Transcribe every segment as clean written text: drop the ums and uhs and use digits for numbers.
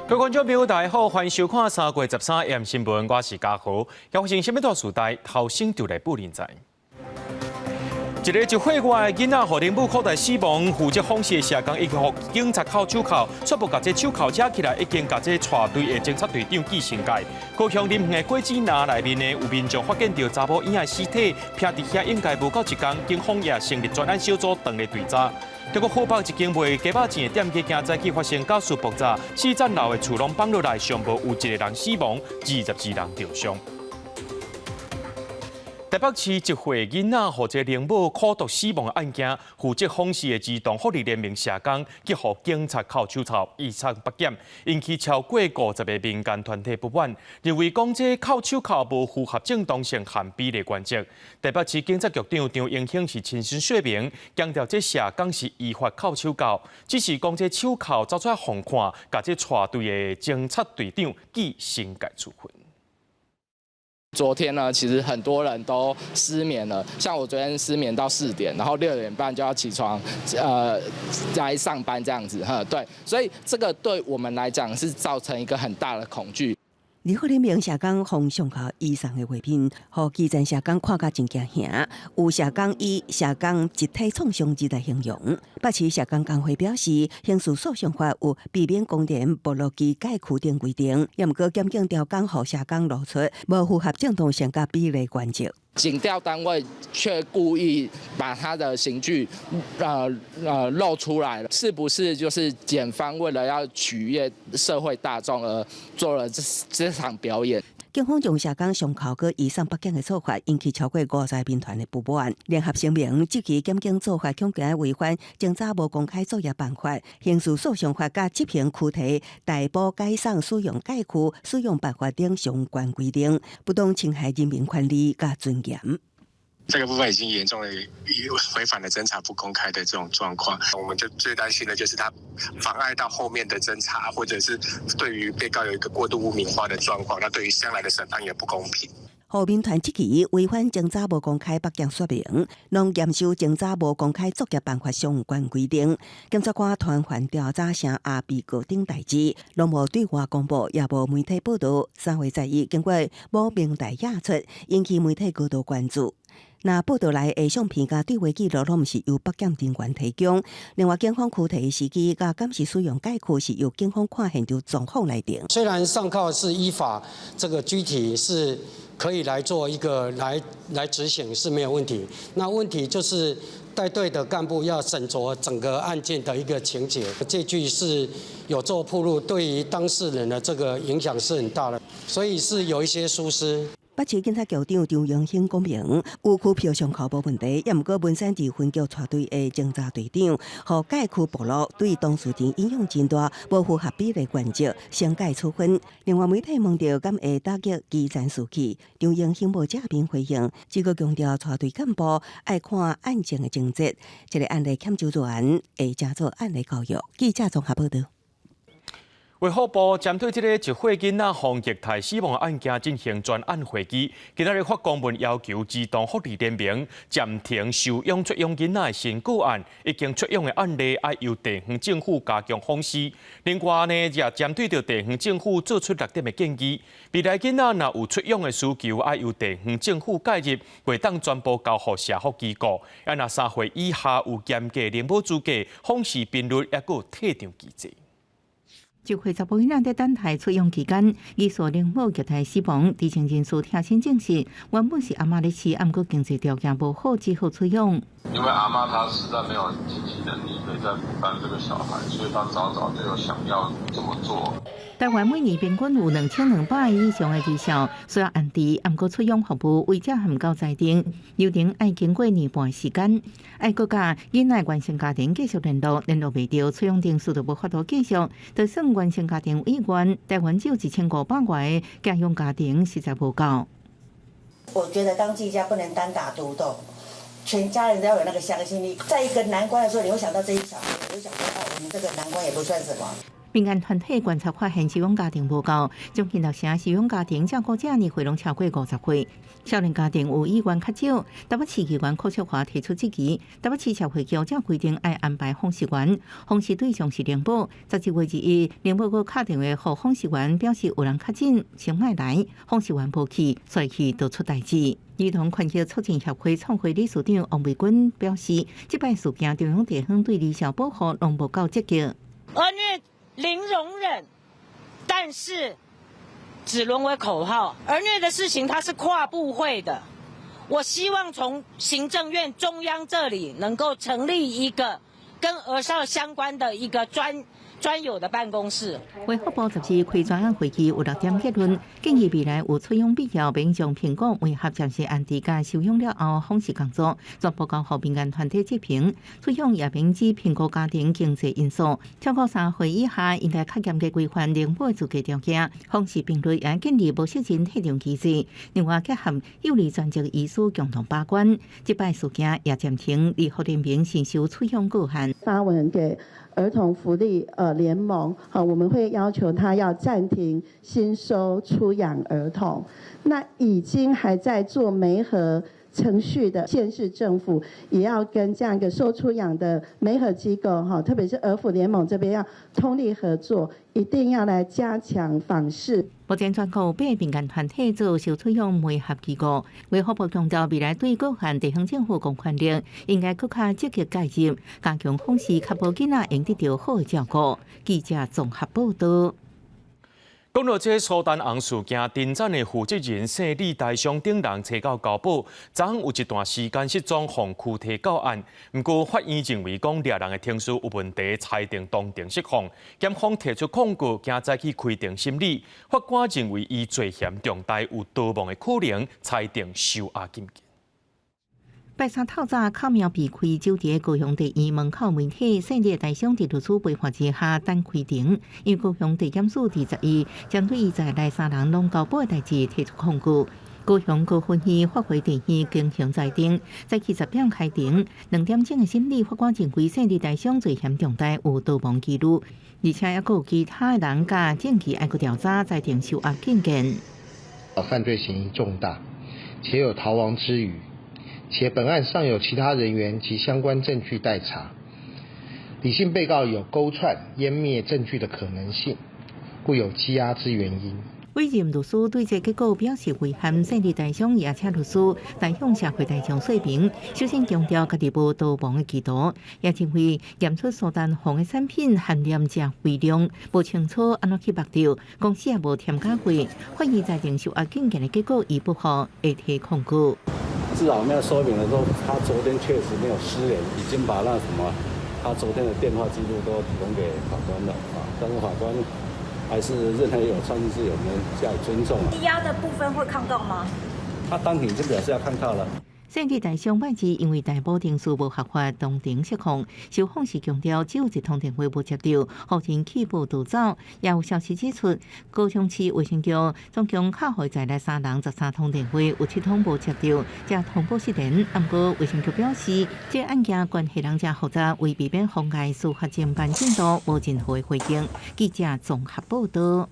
各位觀眾朋友，大家好，歡迎收看3月13 AM 新聞，我是嘉豪。發生啥物大事代，頭先就來報您知。一个一歲外的囡仔，予恁母箍代死亡，負責訪視的社工已經予警察銬手銬，煞無共這手銬遮起來，已經共這帶隊的偵察隊長記刑戒。高雄林園的果子林內面呢，有民眾發現著查某嬰仔屍體，徛佇遐應該無夠一工，警方也成立專案小組，當咧追查。這個河北一間賣雞肉醬的店家，今早起發生瓦斯爆炸，四層樓的厝攏放落來，上無有一個人死亡，22人重傷。台北市一歲囡仔予這個奶母苦毒死亡的案件，負責訪視的兒童福利聯盟社工，去予警察銬手銬，移送北檢，引起超過50個民間團體不滿，認為講這銬手銬無符合正當性和比例原則。台北市警察局長張英興是親身說明，強調這社工是依法銬手銬，只是講這手銬走出來予看，共這帶隊的偵察隊長記刑戒處分。昨天呢，其實很多人都失眠了，像我昨天失眠到4點，然後6點半就要起床，來上班這樣子，哈，對，所以這個對我們來講是造成一個很大的恐懼。兒福聯盟社工予上銬移送的畫面，予基層社工看甲真驚嚇。有社工以社工集體創傷字來形容。北市社工工會表示，刑事訴訟法有避免公然暴露機界區等規定，也毋過檢警調工予社工露出，無符合正當性佮比例原則。警調單位卻故意把他的刑具，露出來了，是不是就是檢方為了要取悅社會大眾而做了這場表演？警方將社工上銬閣移送北檢的做法，引起超過50個民團的不滿。聯合聲明質疑檢警做法恐驚違反偵查無公開作業辦法、刑事訴訟法佮執行拘提、逮捕解送使用界區使用辦法等相關規定，不當侵害人民權利佮尊嚴。這個部分已經嚴重的違反了偵查不公開的這種狀況，我們就最擔心的就是他妨礙到後面的偵查，或者是對於被告有一個過度污名化的狀況，那對於將來的審判也不公平。予民團質疑違反偵查無公開北檢說明，攏嚴守偵查無公開作業辦法相關規定。檢察官傳喚調查聲阿被告等代誌，攏無對外公布，也無媒體報道。3月11經過無名代演出，引起媒體高度關注。那報道來的相片佮對話記錄，攏毋是由北檢人員提供。另外，警方拘提的時機佮監視使用界區是由警方看現場狀況來定。雖然上銬是依法，這個具體是可以來做一個來執行是沒有問題。那問題就是帶隊的幹部要審酌整個案件的一個情節，這句是有做暴露，對於當事人的這個影響是很大的，所以是有一些疏失。北市警察局長張榮興講明，有區票上銬無問題，也毋過文山市分局帶隊的偵查隊長，予界區暴露，對當事人影響真大，無符合比例原則，懲戒處分。另外，媒體問著敢會打擊基層士氣，張榮興無正面回應，只閣強調帶隊幹部愛看案情的情節，這個案例欠周全，會加做案例教育。記者綜合報道。衛福部針對這個一歲囡仔予虐待死亡案件進行專案會議，今仔日發公文要求兒童福利聯盟暫停收養出養囡仔的新個案，已經出養的案例愛由地方政府加強訪視。另外呢，也針對著地方政府做出六點的建議，未來囡仔若有出養的需求，愛由地方政府介入，袂當全部交予社福機構。啊，若3歲以下有嚴格領母資格，訪視頻率抑閣有退場機制。一歲查埔囡仔佇等待出養期間，疑似奶母虐待死亡。知情人士聽審證實，原本是阿嬤咧飼，毋過經濟條件無好，只好出養。因為阿媽她實在沒有經濟能力可以再負擔這個小孩，所以她早早就有想要這麼做。台灣每年平均有2200以上的兒少需要安置，毋過出養服務位置還毋夠裁定，流程愛經過年半時間，愛閣佮囡仔原生家庭繼續聯絡，聯絡袂著，出養程序就無法度繼續。就算原生家庭有意願，台灣只有1500外個寄養家庭，實在無夠。我覺得當技嘉不能單打獨鬥，全家人都要有那個向心力。在一個難關的時候，你會想到這一小，你會想說，哦，我們這個難關也不算什麼。民間團體觀察發現，收養家庭無夠，將近六成收養家庭照顧者年歲攏超過50歲，少年家庭有意願較少。台北市議員柯淑華提出質疑，台北市社會局才規定愛安排訪視員，訪視對象是靈某。11月21，靈某閣敲電話予訪視員，表示有人確診，先莫來，訪視員無去，所以就出代誌。兒童權益促進協會創會理事長王維君表示，這擺事件中央地方對兒少保護攏無夠積極。兒虐零容忍，但是只淪為口號。兒虐的事情，它是跨部會的。我希望從行政院中央這裡能夠成立一個跟兒少相關的一個專有的辦公室。衛福部12開專案會議有六點結論，建議未來有出養必要，免將評估媒合暫時安置佮收養了後訪視工作，全部交予民間團體執行。出養也免只評估家庭經濟因素，超過3歲以下應該較嚴格規範領保資格條件。訪視頻率也建立無責任退場機制。另外結合幼兒專職醫師共同把關。這擺事件也暫停兒福聯盟新收出養個案。發文給兒童福利聯盟，好，我們會要求他要暫停新收出養兒童。那已經還在做媒合程序的縣市政府，也要跟這樣一個收出養的媒合機構，哈，特別是兒福聯盟這邊要通力合作，一定要來加強訪視。目前全國八民間團體做收出養媒合機構，衛福部強調未來對各項地方政府公權力應該閣較積極介入，加強訪視，確保囡仔會得著好的照顧。記者綜合報道。講到這蘇丹紅事件，偵偵的負責人姓李大祥等人揣到交保，昨昏有一段時間失蹤，予拘提到案。毋過法院認為講掠人的程序有問題，裁定當庭釋放。檢方提出抗告，今早起開庭審理。法官認為伊罪嫌重大，有逃亡的可能，裁定收押禁見。拜三透早，巧妙避開守佇高雄地院門口媒體，姓李大祥佇律師陪伴之下等開庭。因為高雄地檢署21針對伊在內三人攏交保的代誌提出控告。高雄高分院發回地院進行裁定，早起10點開庭，2點鐘的審理，法官認為姓李大祥罪嫌重大，有逃亡記錄，而且猶閣有其他的人佮證據愛閣調查，裁定收押禁見。犯罪嫌疑重大，且有逃亡之虞。且本案尚有其他人員及相關證據待查，李姓被告有勾串、湮滅證據的可能性，故有羈押之原因。委任律師對這結果表示遺憾，姓李大祥也請律師代向社會大眾說明，首先強調家己無逃亡的企圖，也認為驗出蘇丹紅的產品含量誠微量，無清楚按怎去目著，公司也無添加過。法院裁定收押禁見的結果，伊不服，會提控告。至少我們要說明的說，他昨天確實沒有失聯，已經把那什麼，他昨天的電話記錄都提供給法官了啊。但是法官還是認為有創意自由，我們加以尊重。羈押的部分會抗告嗎？他當庭就表示要抗告了。姓李大祥拜二因為逮捕程序無合法，當庭釋放。受訪時強調，只有一通電話無接著，予人棄保逃走。也有消息指出，高雄市衛生局總共敲予在內三人13通電話，有7通無接著，才通報失聯。毋過衛生局表示，這案件關係人誠複雜，為避免妨礙司法偵辦進度，無任何回應。記者綜合報道。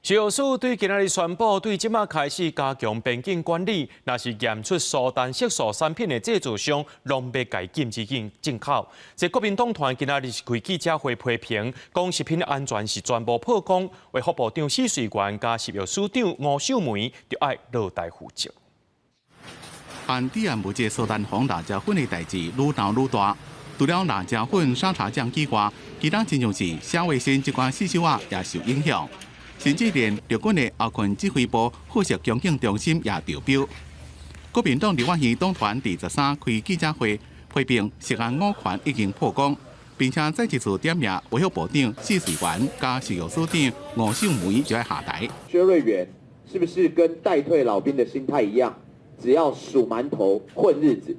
食藥署對今仔日宣布，對這馬開始加強邊境管理，若是驗出蘇丹色素產品的製造商，攏欲共禁止進口。這國民黨團今仔日是開記者會批評，講食品安全是全部曝光，衛福部長許瑞元佮食藥署長吳秀梅著愛落台負責。安致癌物質蘇丹紅辣椒粉的代誌愈鬧愈大，除了辣椒粉、沙茶醬以外，其他親像是蝦味先這款細小仔也受影響。甚至連陸軍的後勤指揮部伙食供應中心也中標。國民黨立法院黨團佇13開記者會，批評食安五權已經曝光，並且再一次點名衛福部長許瑞元佮食藥署長吳秀梅就愛下台。薛瑞元是不是跟待退老兵的心態一樣，只要數饅頭混日子？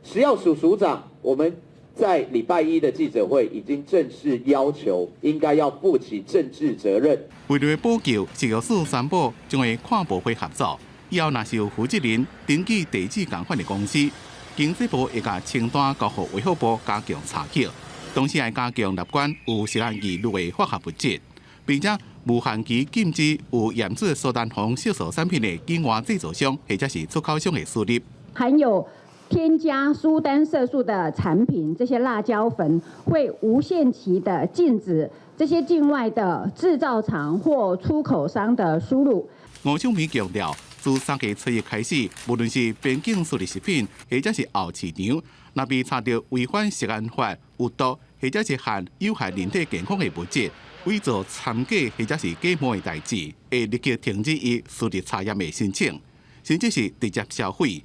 食藥署署長，我們在禮拜一的記者會已經正式要求，應該要負起政治責任。為了補救，食藥署宣布將會跨部會合作，以後若是有負責人登記地址仝款的公司，經濟部會共清單交予衛福部加強查核。同時愛加強納管有食安疑慮的化學物質，並且無限期禁止有驗出蘇丹紅色素產品的境外製造商或者是出口商的輸入。含有添加蘇丹色素的產品，這些辣椒粉會無限期的禁止這些境外的製造廠或出口商的輸入。吳秋梅強調，自3月初一開始，無論是邊境輸入食品，或者是後市場，若被查著違反食安法、有毒或者是含有害人體健康的物質，偽造摻假或者是假冒的代誌，會立即停止伊輸入查驗的申請，甚至是直接銷毀。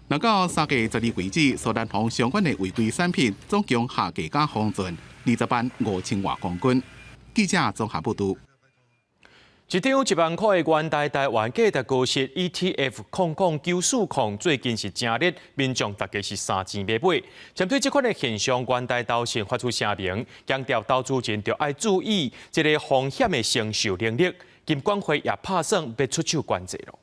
若到3月12為止，蘇丹紅相關的違規產品總共下架佮封存205,000外公斤。記者綜合報導。一張1萬塊的元台台灣價值高息 ETF 000940，最近是誠熱，民眾大家是三錢欲買。針對這款的現象，元台投信發出聲明，強調投資人著愛注意這个風險的承受能力。金管會也拍算欲出手管制囉。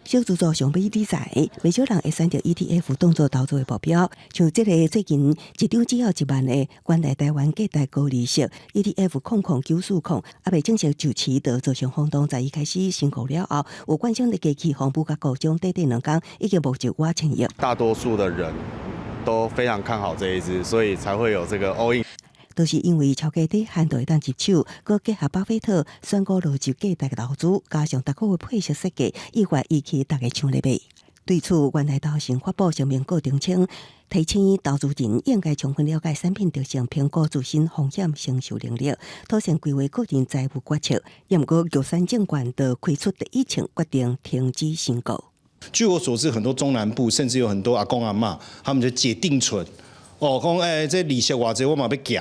小資族想欲理財，袂少人會選擇 ETF 當做投資的目標。像這个最近一張只要1萬的元台台灣價值高利息 ETF 00940，猶未正式上市就造成轟動。在伊開始申購了後，有券商的機器防布佮股將短短2工已經募集外千億。大多數的人都非常看好這一支，所以才會有這個 all in。都是因為超低底限就會當入手，閣結合巴菲特選股邏輯價值投資，加上逐個月配息設計，意外引起大家搶咧買。對此，元台投信發布聲明，閣澄清，提醒投資人應該充分了解產品特性，評估自身風險承受能力，妥善規劃個人財務決策。毋過，玉山證券就開出第一槍，決定停止申購。據我所知，很多中南部甚至有很多阿公阿嬤，他們就借定存，哦，講這利息偌濟，我嘛欲寄。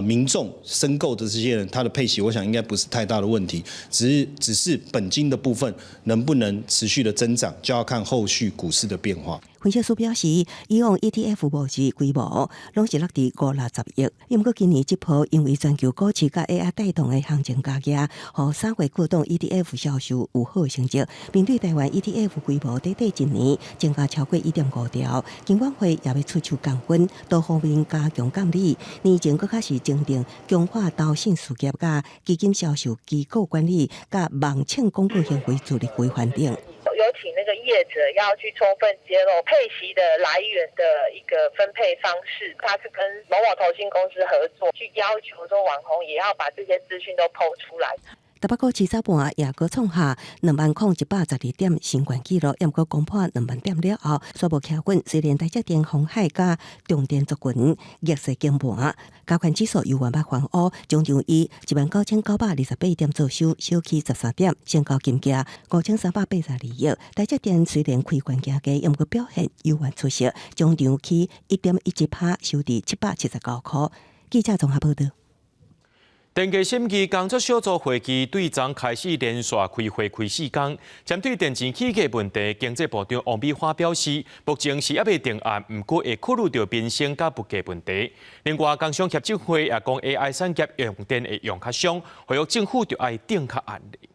民眾申購的這些人，他的配息，我想應該不是太大的問題，只是本金的部分能不能持續的增長，就要看後續股市的變化。分析師表示，以往 ETF 募資規模攏是落佇五六十億，毋過今年這波因為全球股市佮 AI 帶動的行情加壓，予三月各檔 ETF 銷售有好成績。面對台灣 ETF 規模短短一年增加超過1.5兆，金管會也欲出手降溫，多方面加強監理。年前閣較是增訂強化投信事業佮基金銷售機構管理佮網稱廣告行為自律規範等。有請那個業者要去充分揭露配息的來源的一個分配方式，他是跟某某投信公司合作，去要求說網紅也要把這些資訊都 PO 出來。台北股市早盤也閣創下20,112點新懸紀錄，毋過攻破2萬點了後，煞無徛穩。雖然台積電、鴻海佮重電族群逆勢崩盤，加權指數猶原捌翻烏，終場以19,928點做收，小起13點，成交金額5382億。台積電雖然開懸行低，毋過表現猶原出色，終場起1.17%，收佇779塊。記者綜合報導。電價審議工作小組會議對昨開始連續開會開4工，針對電錢起價問題，經濟部長王美花表示，目前是猶未定案，毋過會考慮著民生佮物價問題。另外，工商協進會也講 AI 產業用電會用較傷，呼籲政府著愛定較壓力。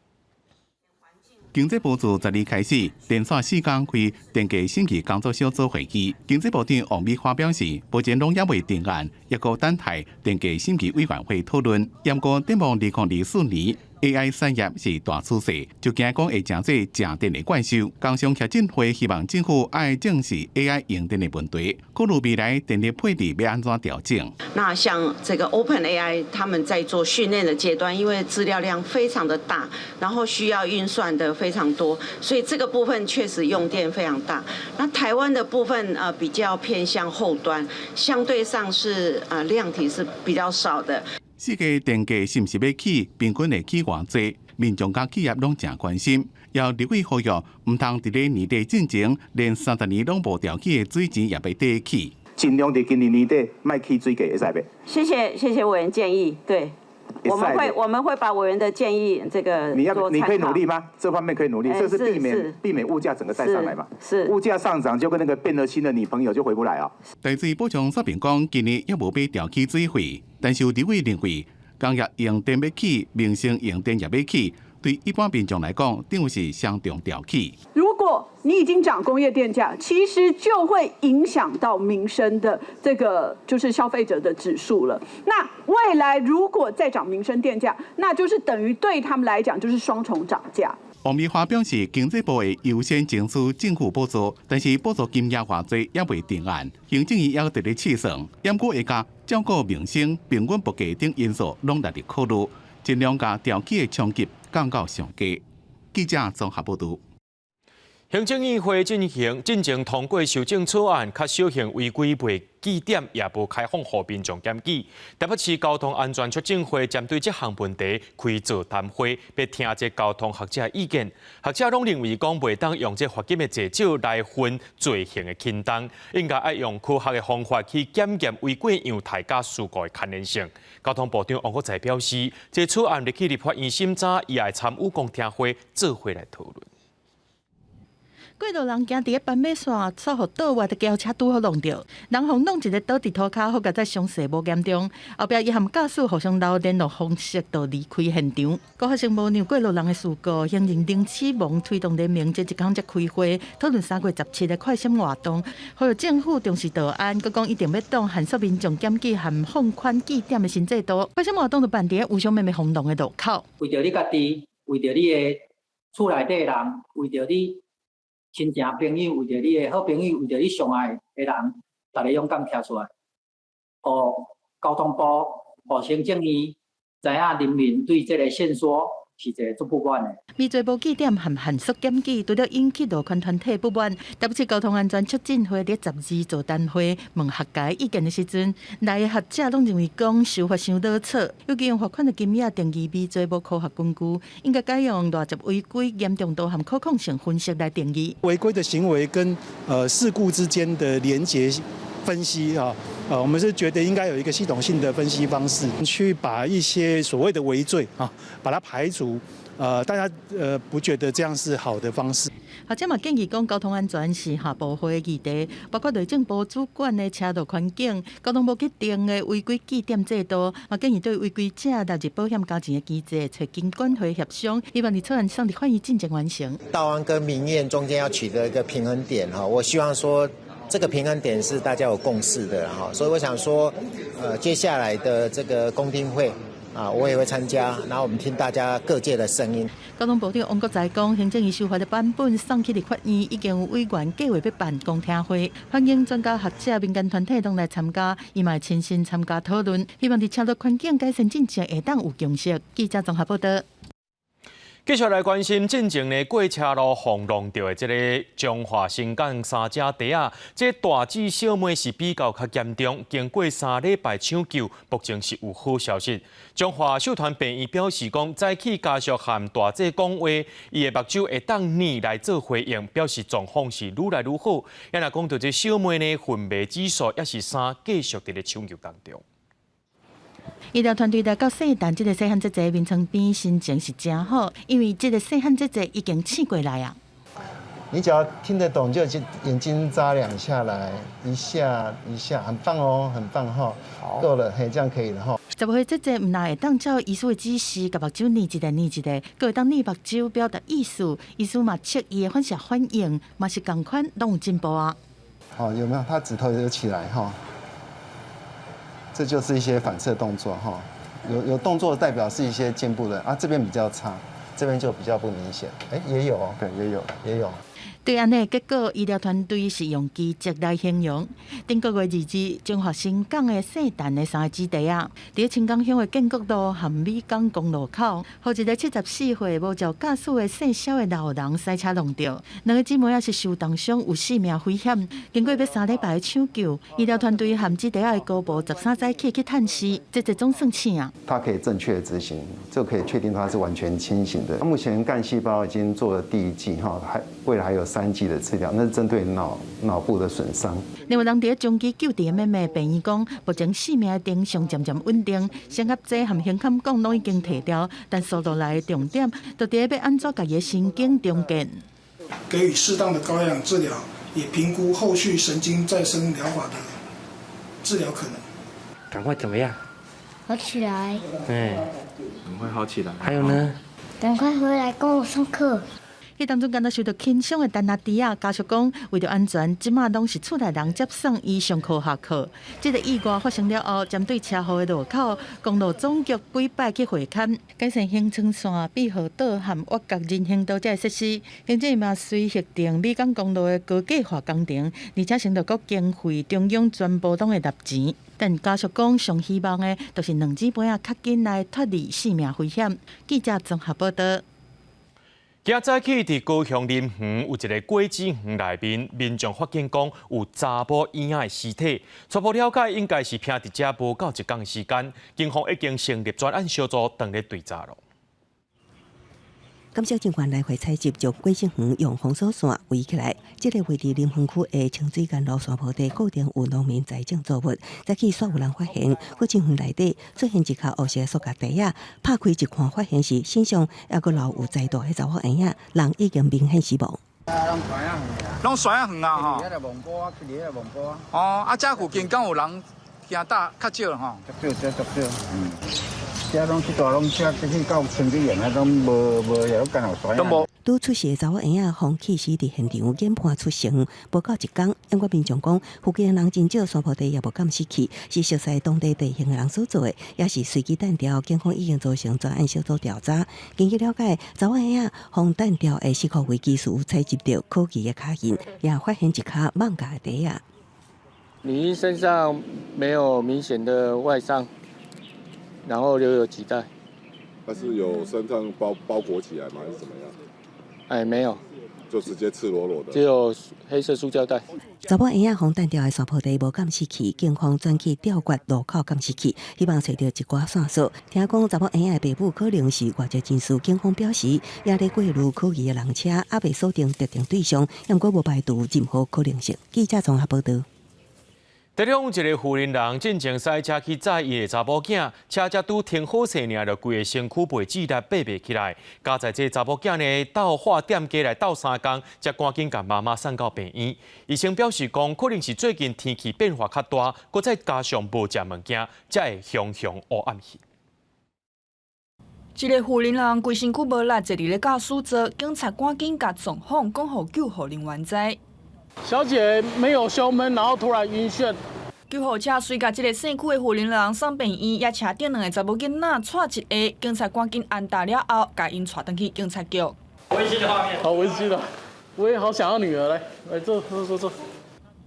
經濟部自12開始連續4工開電價審議工作小組會議，經濟部長王美花表示，目前攏猶未定案，猶閣等待電價審議委員會討論。毋過展望2024年 AI 產業是大趨勢，就驚講會成做食電的怪獸。工商協進會希望政府愛正視 AI 用電的問題，考慮未來電力配置欲按怎調整。那像這個 Open AI，他們在做訓練的階段，因為資料量非常的大，然後需要運算的非常多，所以這個部分確實用電非常大。那台灣的部分比較偏向後端，相對上是量體是比較少的。世界電價是毋是欲起？平均會起偌濟？民眾佮企業攏誠關心。有立委呼籲，毋通佇咧年底進前，連30年攏無調起的水錢也欲綴起。盡量佇今年年底莫起水價，會使袂？謝謝謝謝委員建議，對，我們會把委員的建議這個你要你可以努力嗎？這方面可以努力，這是避免物價整個再上來嘛？是。物價上漲就跟那個變了心的女朋友就回不來啊。台水補充說明講，今年猶無欲調起水費，但是有立委認為，工業用電欲起，民生用電也欲起，對一般民眾來講，等於是雙重調起。如果果你已經漲工業電價，其實就會影響到民生的這個就是消費者的指數了。那未來如果再漲民生電價，那就是等於對他們來講就是雙重漲價。王美花表示，經濟部會優先爭取政府補助，但是補助金額偌濟猶未定案，行政院猶佇咧試算，毋過會共照顧民生、平均物價等因素攏納入考慮，盡量共調起的衝擊降到上低。記者綜合報導。行政院會進行進前通過修正草案，較小型違規袂記點，也無開放予民眾檢舉。台北市交通安全促進會針對這項問題開座談會，欲聽這交通學者意見。學者攏認為講，袂當用這罰金的濟少來分罪刑的輕重，應該愛用科學的方法去檢驗違規樣態佮事故的牽連性。交通部長王國材表示，這草案入去立法院審查，伊會參與公聽會做伙來討論。過路人行佇咧斑馬線，煞予倒倚的轎車拄好挵著，人予弄一个倒佇塗跤，好佳哉傷勢無嚴重。後壁伊和駕駛互相留聯絡方式，就離開現場。閣發生無讓過路人的事故，行人零死亡推動聯盟這一工才開會討論3月17的快閃活動，呼籲政府重視道安，閣講一定欲擋限縮民眾檢舉和放寬記點的新制度。快閃活動就辦佇咧吳小妹妹轟動的路口。為著你家己，為著你的厝內底人，為著你親情朋友，為著你的好朋友，為著你上愛的人，逐家勇敢站出來，予交通部、予行政院知影人民對這个限縮是一个足不滿的。微罪無記點和限速檢舉，除了引起路權團體不滿，台北市交通安全促進會佇12座談會問學界意見的時陣，來的學者攏認為講修法傷囉嗦，尤其用罰款的金額定義微罪無科學根據，應該改用邏輯違規嚴重度和可控性分析來定義。違規的行為跟事故之間的連結分析啊，我們是覺得應該有一個系統性的分析方式，去把一些所謂的微罪啊，把它排除。大家不覺得這樣是好的方式。學者嘛建議講，交通安全是跨部會的議題，包括內政部主管的車道環境、交通部去定的違規記點制度，嘛建議對違規者納入保險加錢的機制，揣金管會協商，希望佇草案送立法院進前完成。道安跟民怨中間要取得一個平衡點哈，我希望說這個平衡點是大家有共識的哈，所以我想說，接下來的這個公聽會。啊，我也會參加，然後我們聽大家各界的聲音。交通部長王國材講，行政院修法的版本送去立法院，已經有委員計劃欲辦公聽會，歡迎專家學者、民間團體攏來參加，伊嘛會親身參加討論，希望佇車路環境改善進程會當有共識。記者綜合報道。繼續來關心進前呢過車路予挵著的這个彰化新港三姐弟仔，這大姊小妹是比較較嚴重，經過3禮拜搶救，目前是有好消息。彰化秀傳病院表示講，早起家屬和大姊講話，伊的目睭會當捏來做回應，表示狀況是愈來愈好。也若講著這小妹呢，昏迷指數抑是三，繼續佇咧搶救當中。醫療團隊來到細陳這个細漢姊姊眠床邊，心情是誠好，因為這个細漢姊姊已經醒過來啊。你只要聽得懂，就眼睛眨兩下來，一下一下，很棒哦，很棒哈，夠了，嘿，這樣可以了哈。 10歲姊姊毋但會當照醫師的指示，共目睭捏一下捏一下，閣會當捏目睭表達意思，醫師嘛測伊的反射反應，嘛是仝款，攏有進步啊。好，有沒有？他指頭有起來哈？這就是一些反射動作哈，有動作代表是一些進步的啊，這邊比較差，這邊就比較不明顯。哎，也有哦，對，也有，也有。對按呢結果，醫療團隊是用奇蹟來形容。頂個月22，彰化新港的細陳的三个姊弟仔，佇清港鄉的建國路和美港公路口，予一个74歲無照駕駛的姓蕭的老人賽車挵著，兩个姊妹仔是受重傷，有性命危險。經過欲3禮拜的搶救，醫療團隊和姊弟仔的姑婆13早起去探視，姊姊總算醒啊。他可以正確執行，就可以確定他是完全清醒的。目前幹細胞已經做了第一劑哈，還未來還有3劑的治療，那是針對腦部的損傷。另外，人佇咧長期救治的妹妹病院講，目前生命的徵象漸漸穩定，升壓劑和胸坎管攏已經提掉，但紲落來的重點，就佇咧欲按怎共伊的神經重建。給予適當的高壓氧治療，也評估後續神經再生療法的治療可能。趕快怎麼樣？好起來。對，趕快好起來。還有呢？趕快回來跟我上課。彼當陣敢若受著輕傷的陳阿弟仔，家屬講，為著安全，這馬攏是厝內人接送伊上課下課。這個意外發生了後，針對車禍的路口，公路總局幾擺去會勘，改善行車線、庇護島和挖角人行道這个設施，並且嘛隨核定美港公路的高架化工程，而且承諾閣經費中央全部攏會納錢。但家屬講，上希望的，就是兩姊妹仔較緊來脫離性命危險。記者綜合報道。今早起佇高雄林園有一个果子園內面，民眾發現講有查某嬰仔的屍體，初步了解應該是拚佇遮無夠一工時間，警方已經成立專案小組，正咧追查咯。監視人員來回採集，將果子園用封鎖線圍起來。這个位置林園區的清水干路山坡地，固定有農民栽種作物。早起煞有人發現果子園內底出現一跤烏色塑膠袋仔，拍開一看，發現是身上猶閣留有載大的查某嬰仔，人已經明顯死亡。攏山仔園啊，吼！哦，啊，這附近敢有人行搭較少吼？較少，這較少，嗯。這攏去大攏車去到清水岩，遐攏無無，遐攏干有山。攏無。拄出世的查某嬰仔，予棄屍佇現場研判出生，無夠一工。毋過民眾講，附近的人真少，山坡地也無監視器，是熟悉當地地形的人所做的，也是隨機彈掉。警方已經組成專案小組調查。根據了解，查某嬰仔予彈掉的死亡危機時採集著可疑的跤印，也發現一跤蠓咬的蹄仔。女嬰身上沒有明顯的外傷，然後留有臍帶。他是有身上包裹起來嗎？還是怎麼樣？哎，沒有，就直接赤裸裸的，只有黑色塑膠袋。查某嬰仔予彈掉的山坡地無監視器，警方轉去調閱路口監視器，希望揣著一寡線索。聽講查某嬰仔的爸母可能是外籍人士，警方表示也咧過濾可疑的人車，猶未鎖定特定對象，毋過無排除任何可能性。記者綜合報道。台中一个婦人人進前駛車去載伊的查某囝，車才拄停好勢爾，就規个身軀袂自力爬袂起來。佳哉這查某囝呢，鬥化店家來鬥相共，才趕緊共媽媽送到病院。醫生表示講，可能是最近天氣變化較大，閣再加上無食物件，才會雄雄烏暗去。一个婦人人規身軀無力，坐佇咧駕駛座，警察趕緊共狀況講予救護人員知。小姐沒有胸悶，然後突然暈眩。救護車隨共這个姓區的婦人人送病院，也車頂兩个查某囡仔掣一下，警察趕緊安達了後，共𪜶帶轉去警察局。溫馨的畫面，好溫馨啊！我也好想要女兒來，來坐坐坐坐。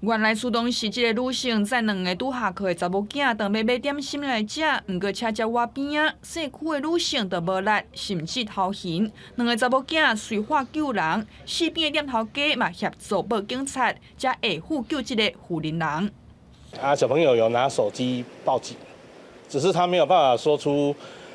原來出動時，這个女性載兩个拄下課的查某囝，當欲買點心來食，毋過車接倚邊仔，姓區的女性就無力，甚至頭暈。兩个查某囝隨喊救人，四邊的店頭家嘛協助報警察，才下府救這个婦人人。啊，小朋友有拿手機報警，只是他沒有辦法說出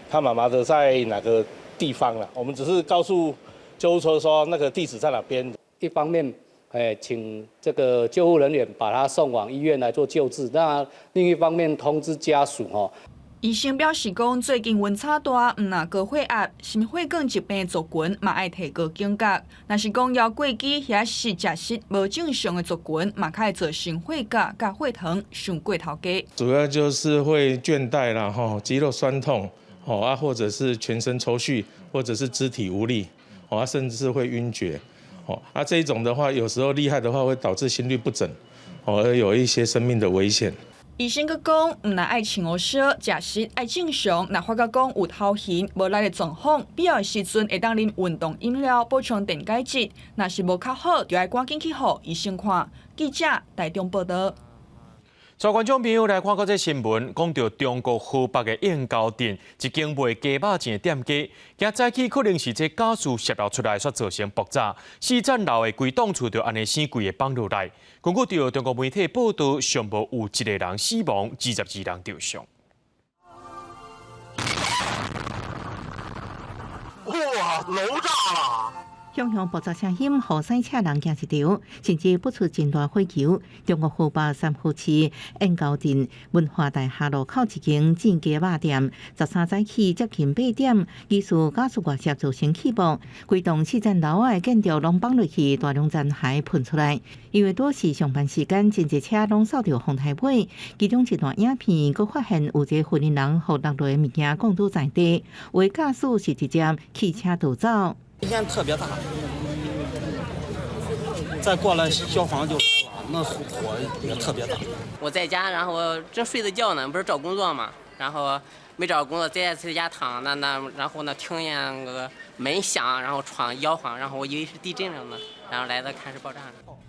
他媽媽的在哪個地方啦。我們只是告訴救護車說那個地址在哪邊。一方面，哎，請這個救護人員把他送往醫院來做救治。那另一方面通知家屬吼。醫生表示講，最近溫差大，毋但高血壓、心血管疾病族群嘛愛提高警覺。若是講猶過飢，抑是食食無正常的族群，嘛較會造成血壓佮血糖傷過頭低。主要就是會倦怠啦，吼，肌肉痠痛，吼啊，或者是全身抽搐，或者是肢體無力，啊，甚至是會暈厥，哦，啊，這一種的話，有時候厲害的話會導致心律不整，哦，而有一些生命的危險。醫生閣講，毋但愛穿烏燒，食食愛正常。若發覺講有頭暈、無力的狀況，必要的時陣會當啉運動飲料補充電解質。若是無較好，就愛趕緊去予醫生看。記者台中報道。帶觀眾朋友來看閣這新聞，講著中國河北的燕高鎮一間賣雞肉醬的店家，今早起可能是這瓦斯洩漏出來，煞造成爆炸，四層樓的規棟厝就按呢生規个放落來。根據著中國媒體報道，上無有一个人死亡，22人受傷。哇，樓炸了！熊熊爆炸聲響，予賽車人驚一跳，甚至爆出真大火球。中國河北三河市燕高鎮文化大廈路口一間煎雞肉店，13早起接近8點，疑似瓦斯外洩造成氣爆，規棟四層樓的建築攏放落去，大量殘骸噴出來。因為拄是上班時間，真濟車攏掃著風台尾。其中一段影片，閣發現有一個婦人人予落落的物件摃倒在地，有的駕駛是直接棄車逃走。聲特別大，再過來消防就來了，那火也特別大。我在家，然後正睡著覺呢，不是找工作嘛，然後沒找工作，在家躺，那然後呢，聽見個門響，然後床搖晃，然後我以為是地震了呢，然後來到看是爆炸。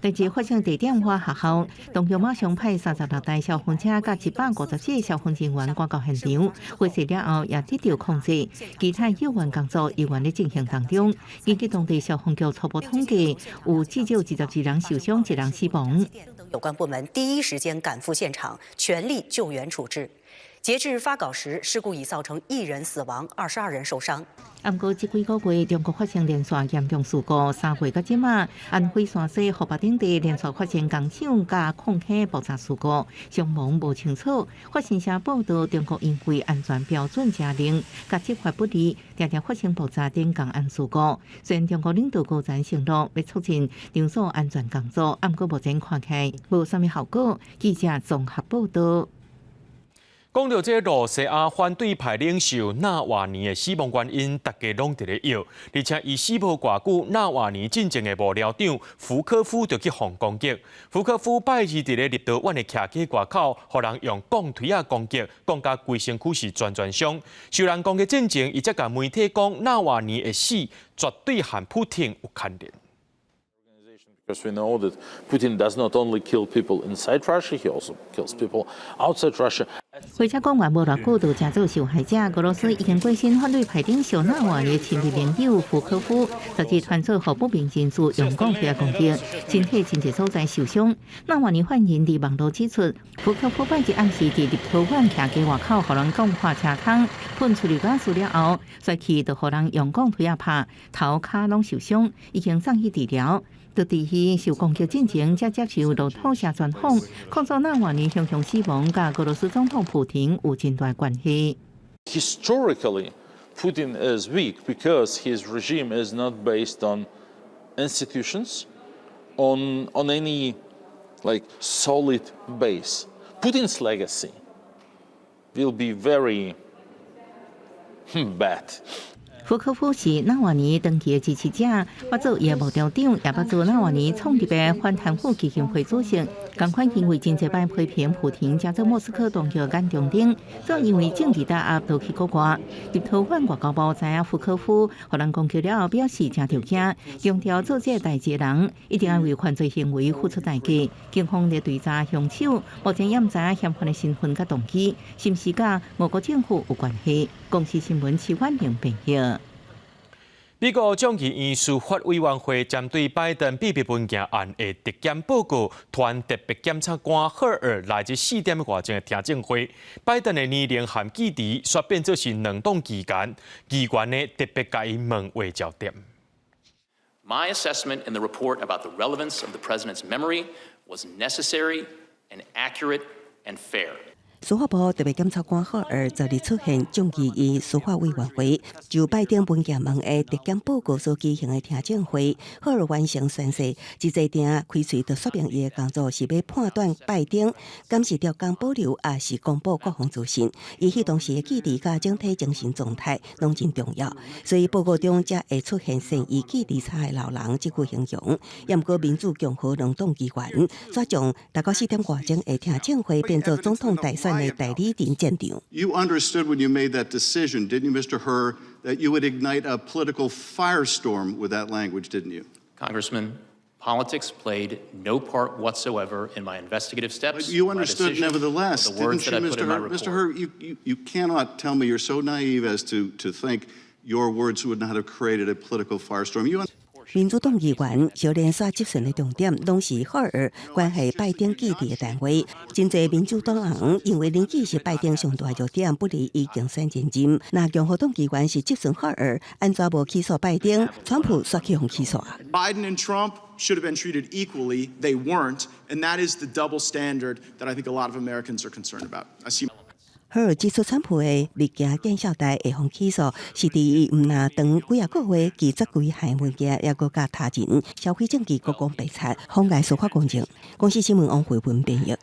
代誌發生地點倚學校，當局馬上派36台消防車佮154個消防人員趕到現場，火勢了後也得到控制。其他救援工作猶原咧進行當中。根據當地消防局初步統計，有至少22人受傷，一人死亡。有關部門第一時間趕赴現場，全力救援處置。截至發稿時，事故已造成一人死亡，22人受傷。毋過，這幾個月中國發生連續嚴重事故，3月到這馬，安徽、山西、河北等地連續發生工廠佮礦坑爆炸事故，傷亡無清楚。法新社報導，中國因為安全標準誠硬，佮執法不力，常常發生爆炸等工安事故。雖然中國領導高層承諾欲促進場所安全工作，毋過目前看起來無啥物效果。記者綜合報導。講到這羅西亞反對派領袖納瓦尼的死亡原因，大家攏佇咧臆。而且伊死無偌久，納瓦尼進前的幕僚長福科夫就去予攻擊。福科夫拜二佇咧立陶宛的徛街外口，予人用鋼錘仔攻擊，講甲規身軀是全全傷。受人攻擊進前，伊才共媒體講，納瓦尼的死絕對和普丁有牽連。 Because we know that Putin does not only kill people inside Russia, he also kills people outside Russia. 火車講完無偌久，就成做受害者。俄羅斯已經過身反對派領袖納瓦尼親密盟友福科夫，昨日傳出予不明人士用鋼錘攻擊，身體真濟所在受傷。納瓦尼發言人佇網路指出，福科夫拜日暗時佇立陶宛徛街外口，予人摃破車窗，噴催淚瓦斯了後，隨去就予人用鋼錘仔拍，頭跤攏受傷，已經送去治療。就佇伊受攻擊進前，才接受路透社專訪，控訴納瓦尼兇兇死亡，佮俄羅斯總統普廷有真大關係。 Historically, Putin is weak because his regime is not based on institutions, on any like solid base. Putin's legacy will be very bad. 福科夫是納瓦尼長期的支持者，捌做伊的幕僚長，也捌做納瓦尼創立的反貪腐基金會主席。仝款因為真濟擺批評普廷，成做莫斯科當局眼中釘，煞因為政治打壓逃去國外。立陶宛外交部知影福科夫，予人攻擊了後，表示誠著驚，強調做這个代誌的人一定愛為犯罪行為付出代價。警方咧追查兇手，目前也毋知影嫌犯的身份佮動機，是毋是佮俄國政府有關係？公視新聞徐婉玲編譯。美國眾議院司法委員會針對拜登秘密文件案的特檢報告，傳特別檢察官赫爾來自4點外鐘的聽證會。拜登的年齡和記憶煞變做是兩黨之間議員呢特別共伊問話焦點。 My assessment in the report about the relevance of the president's memory was necessary and accurate and fair. 司法部特別檢察官赫爾昨日出現眾議院司法委員會，就拜登文件門的特檢報告所舉行的聽證會，赫爾完成宣誓，一坐定開喙就說明伊的工作是欲判斷拜登敢是著當保留，抑是公布國防資訊。伊彼當時的記憶佮整體精神狀態攏真重要，所以報告中才會出現善意記憶差的老人這句形容。也毋過民主共和兩黨議員，煞將大概4點外鐘的聽證會變做總統大選的代理人戰場。 You understood when you made that decision, didn't you, Mr. Hur, that you would ignite a political firestorm with that language, didn't you? Congressman, politics played no part whatsoever in my investigative steps. But you my understood decision, nevertheless, or the words didn't that you, I put Mr. in my Hur? report. Mr. Hur, you cannot tell me you're so naive as to think your words would not have created a political firestorm. You 民主黨議員小連續質詢的重點，攏是赫爾關係拜登記憶的單位。真濟民主黨人認為年紀是拜登上大弱點，不利伊競選連任。若共和黨議員是質詢赫爾，按怎無起訴拜登，川普煞去予起訴啊。 Biden and Trump should have been treated equally. They weren't, and that is the double standard that I think a lot of Americans are concerned about. I see. 赫爾指出，川普的日行見效台會予起訴，是佇伊毋若長幾仔個月拒絕規項文件，抑閣佮他人銷毀證據，國講白賊，妨礙司法公正。公視新聞王慧文編譯。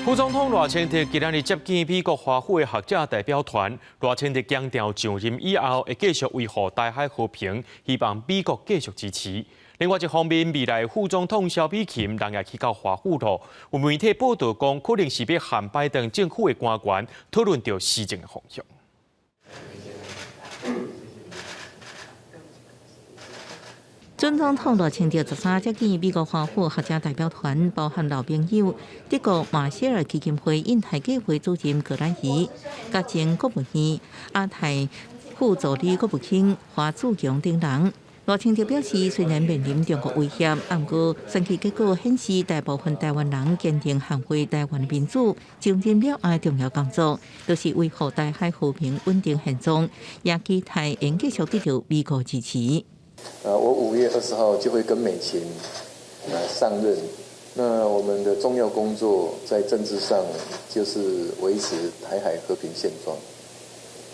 副總統賴清德今仔日接見美國華府的學者代表團，賴清德強調上任以後會繼續維護台海和平，希望美國繼續支持。另外一方面，未來副總統蕭美琴人也去到華府囉，有媒體報道講，可能是欲和拜登政府的官員討論著施政的方向。準總統賴清德13接見美國華府學者代表團，包含老朋友德國馬歇爾基金會印太計劃主任葛蘭儀、佮前國務院亞太副助理國務卿華志強等人。賴清德表示，雖然面臨中國威脅，毋過選舉結果顯示大部分台灣人堅定捍衛台灣民主，上任了後重要工作，就是維護台海和平穩定現狀，也期待會繼續得到美國支持。我5月20號就會跟美琴上任。那我們的重要工作在政治上就是維持台海和平現狀，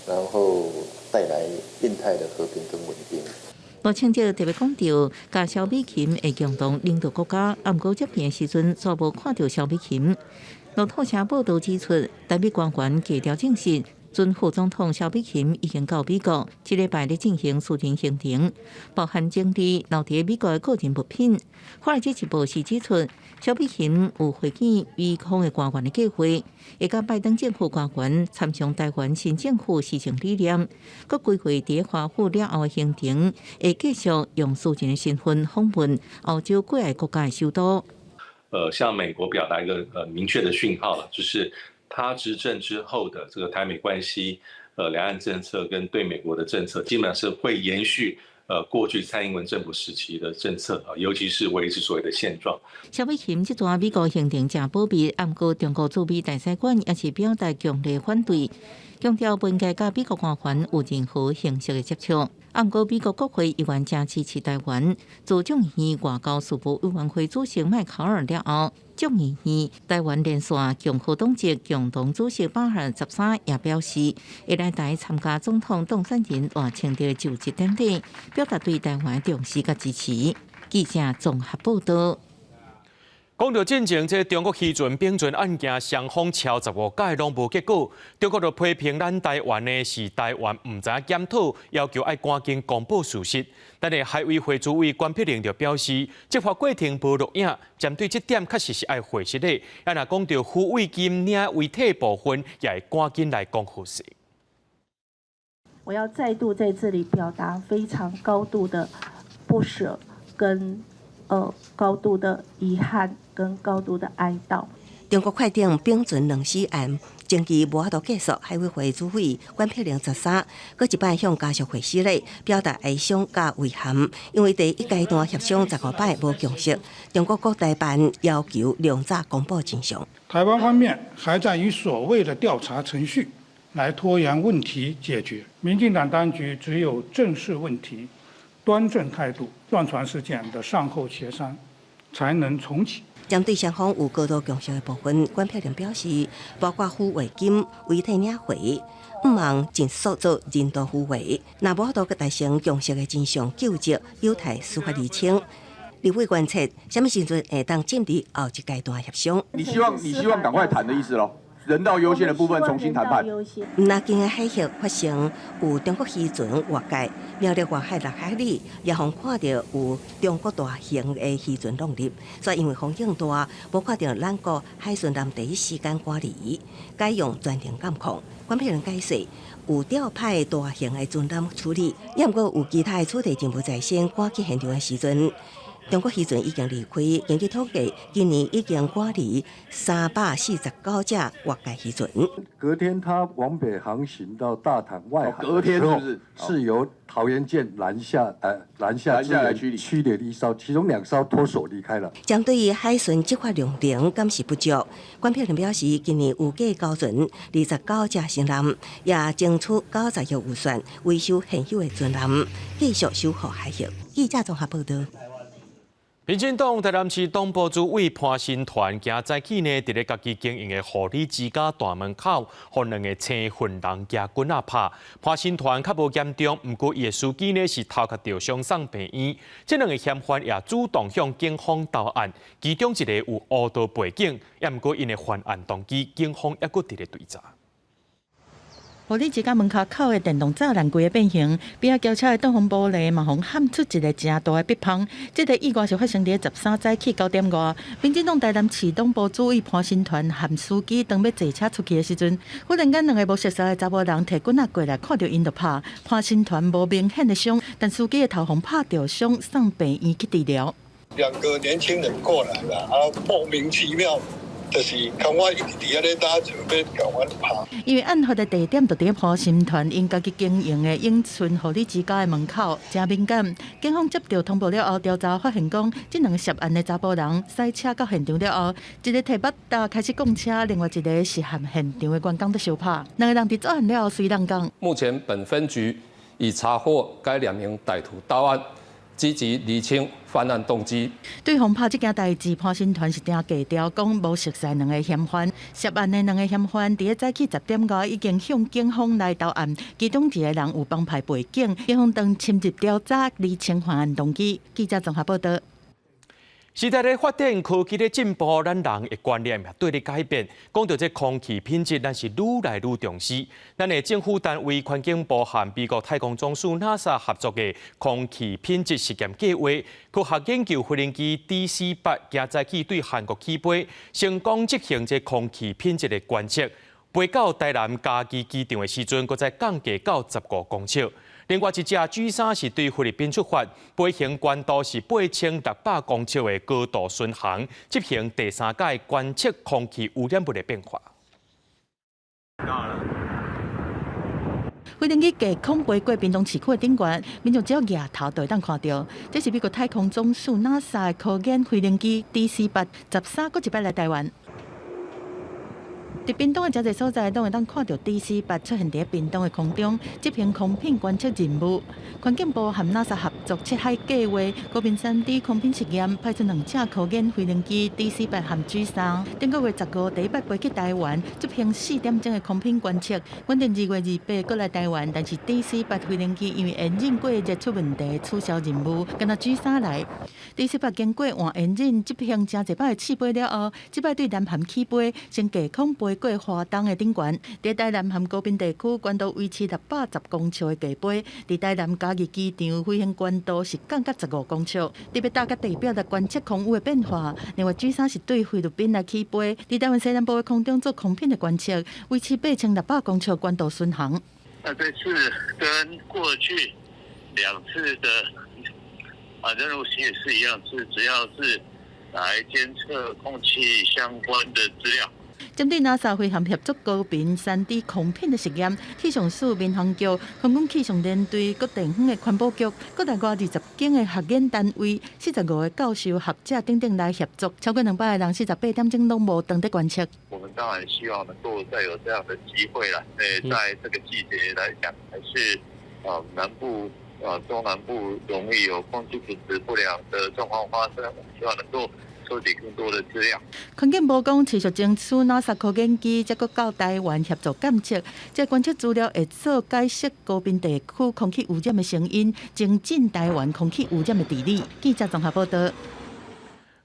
然後帶來印太的和平跟穩定。賴清德特別講到，佮蕭美琴會共同領導國家，毋過接見的時陣，煞無看著蕭美琴。路透社報導指出，台美官員低調證實，準副總統蕭美琴已經到美國，這禮拜咧進行私人行程，包含整理留佇美國的個人物品。華爾街日報是指出，蕭美琴有會見美方的官員的計劃，會佮拜登政府官員參詳台灣新政府施政理念，閣規劃佇華府了後的行程，會繼續用私人的身份訪問歐洲幾个國家的首都。向美國表達一個明確的訊號了，就是他執政之後的這個台美關係、兩岸政策跟對美國的政策，基本上是會延續過去蔡英文政府時期的政策啊，尤其是維持所謂的現狀。蕭美琴這段美國行程誠保密，毋過中國駐美大使館也是表達強烈反對，強調不應該佮美國官員有任何形式的接觸。毋過美國國會議員誠支持台灣，自眾議院外交事務委員會主席麥考爾了後，眾議院台灣連線共和黨籍共同主席巴爾13也表示，會來台參加總統當選人賴清德就職典禮，表達對台灣重視佮支持。記者綜合報道。講到進前，這中國漁船丙船案件，雙方超15屆攏無結果，中國就批評咱台灣呢是台灣毋知影檢討，要求愛趕緊公布事實。但是海委會主委關碧玲就表示，執法過程無錄影，針對這點確實是愛回實的。啊，若講到撫慰金領遺體部分，也會趕緊來講好勢。我要再度在這裡表達非常高度的不捨跟高度的遺憾跟高度的哀悼。中國快艇丙船兩死案，爭議無法度結束。海委會主委關碧玲13，閣一擺向家屬回失禮，表達哀傷佮遺憾。因為第一階段協商15擺無共識，中國國台辦要求量早公布真相。台灣方面還在以所謂的調查程序來拖延問題解決。民進黨當局只有正視問題，端正態度，撞船事件的善後協商才能重啟。針對雙方有高度共識的部分，關碧玲表示，包括撫慰金、遺體領回，毋望盡速做人道撫慰。若無法度達成共識的真相，究責有待司法釐清。立委關切，啥物時陣會當進入後一階段協商？你希望趕快談的意思囉？人道優先的部分重新談判。毋但今个海域發生有中國漁船越界，苗栗外海6海里也予看著有中國大型的漁船浪入，所以因為風景大，無看著咱國海巡艦第一時間趕離，改用專人監控。關碧玲解釋，有調派大型的船艦處理，也毋過有其他的處理任務在身，趕去現場的時陣，中國漁船已經離開。根據統計，今年已經趕離349隻越界漁船。隔天，他往北航行到大潭外海隔天是不是？是由桃園艦南下，南下南下來驅離驅離一艘，其中兩艘脫手離開了。針對海巡執法量能敢是不足，關碧玲表示，今年有計交船29隻新艦，也爭取90億預算維修現有的船艦，繼續守護海域。記者綜合報道。民進黨台南市黨部主委潘新團今早起呢，佇咧家己經營的護理之家大門口，予兩个青雲人舉棍仔拍。潘新團較無嚴重，毋過伊的司機呢是頭殼著傷送病院。這兩个嫌犯也主動向警方投案，其中一个有烏道背景，也毋過𪜶的犯案動機，警方猶閣佇咧追查。護理之家門口口的電動柵欄規个變形，邊仔轎車的擋風玻璃嘛，予焊出一个誠大的篦縫。這个意外是發生佇13早起9點外，民進黨台南市黨部主委潘新團和司機當欲坐車出去的時陣，忽然間兩个無熟似的查某人提棍仔過來，看著𪜶就拍。潘新團無明顯的傷，但司機的頭予拍著傷，送病院去治療。兩個年輕人過來啦，啊，莫名其妙。就是看我一直佇遐咧打就欲共阮拍。因為案發的地點就佇潘新團𪜶家己經營的永春護理之家的門口，誠敏感。警方接到通報了後，調查發現講，這兩个涉案的查埔人駛車到現場了後，一个提腹刀開始摃車，另外一个是和現場的員工咧相拍。兩个人佇作案了後隨人講。目前本分局已查獲該兩名歹徒到案。積極釐清犯案動機。對方拍這件代誌，潘新團是定低調，講無熟似兩个嫌犯。涉案的兩个嫌犯，佇咧早起10點外已經向警方來投案，其中一个人有幫派背景，警方正深入調查釐清犯案動機。記者綜合報道。時代咧發展，科技咧進步，咱人的觀念也綴咧改變。講到這空氣品質，咱是愈來愈重視。咱的政府單位環境部和美國太空總署 NASA 合作的空氣品質實驗計劃，科學研究飛行機 DC-8今早起對韓國起飛，成功執行這空氣品質的觀測。飛到台南嘉義機場的時陣，閣再降低到15公尺。另外一隻 G3是對菲律賓出發，飛行高度是8600公尺的高度巡航，執行第三屆觀測空氣污染物的變化。飛行機低空飛過屏東市區的頂懸，民眾只要額頭就會當看著。這是美國太空總署 NASA 的科研飛行機 DC-8 13閣一擺來台灣。佇屏東的誠濟所在，攏會當看著 DC-8出現佇屏東的空中，執行空品觀測任務。環境部和 NASA 合作七海計劃，高頻3D 空品實驗，派出兩架科研飛行機 DC-8和 G3，頂個月15第一擺飛去台灣，執行4點鐘的空品觀測。原定2月28閣來台灣，但是 DC-8飛行機因為引擎過熱出問題，取消任務，干焦 G3來。DC-8經過換引擎執行誠濟擺的試飛了後，這擺對南韓起飛，先低空飛過花東的頂懸，佇台南和高屏地區高度維持610公尺的低飛，佇台南嘉義機場飛行高度是降到15公尺，特別搭佮地表來觀測空污的變化。另外，G3是對菲律賓來起飛，佇台灣西南部的空中做空品的觀測，維持8600公尺高度巡航。那這次跟過去兩次的任務其實是一樣，是主要是來監測空氣相關的資料。針對 NASA 飛行合作高頻3D 空品的實驗，氣象署、民航局、空軍氣象連隊、各地方的環保局、國內外20間的學研單位、45個教授、學者等等來協作，超過200個人48點鐘攏無斷佇觀測。我們當然希望能夠再有這樣的機會啦。在這個季節來講，還是南部中南部容易有空氣品質不良的狀況發生，我們希望能夠收集更多的資料。環境部講，持續爭取 NASA 科研機，才閣到台灣協助監測，這觀測資料會做解釋高屏地區空氣污染的成因，精進台灣空氣污染的治理。記者綜合報道。